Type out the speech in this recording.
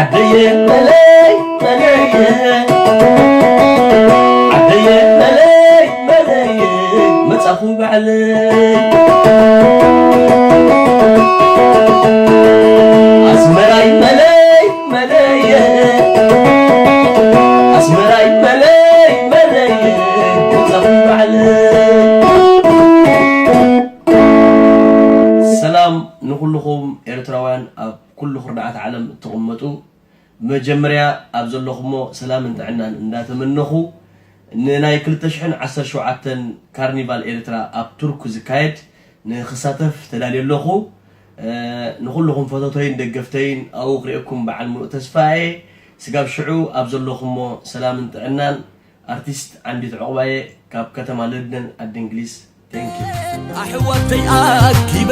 ዓደየ መለይ መለየ ዓደየ መለይ መለየ መጻኹ ባዕለይ ኣስመራይ መለይ መለየ ኣስመራይ መለይ መለየ መጻኹ ባዕለይ ሰላም ንኹልኹም ኤርትራውያን ኣብ ኩሉ ኩርናዓት ዓለም እትቕመጡ መጀመርያ ኣብ ዘለኹሞ ሰላምን ጥዕናን እንዳተመነኹ ንናይ ክልተ ሽሕን ዓሰርተ ሸውዓተን ካርኒቫል ኤርትራ ኣብ ቱርክ ዝካየድ ንክሳተፍ ተዳልየ ኣለኹ። ንኹልኹም ፈተቶይን ደገፍተይን ኣብኡ ክርእየኩም በዓል ሙሉእ ተስፋ እየ። ስጋብ ሽዑ ኣብ ዘለኹሞ ሰላምን ጥዕናን ኣርቲስት ዓንዲት ዕቑባየ ካብ ከተማ ለንደን ዓዲ እንግሊዝ። Thank you. ኣሕዋተይ ኣኪበ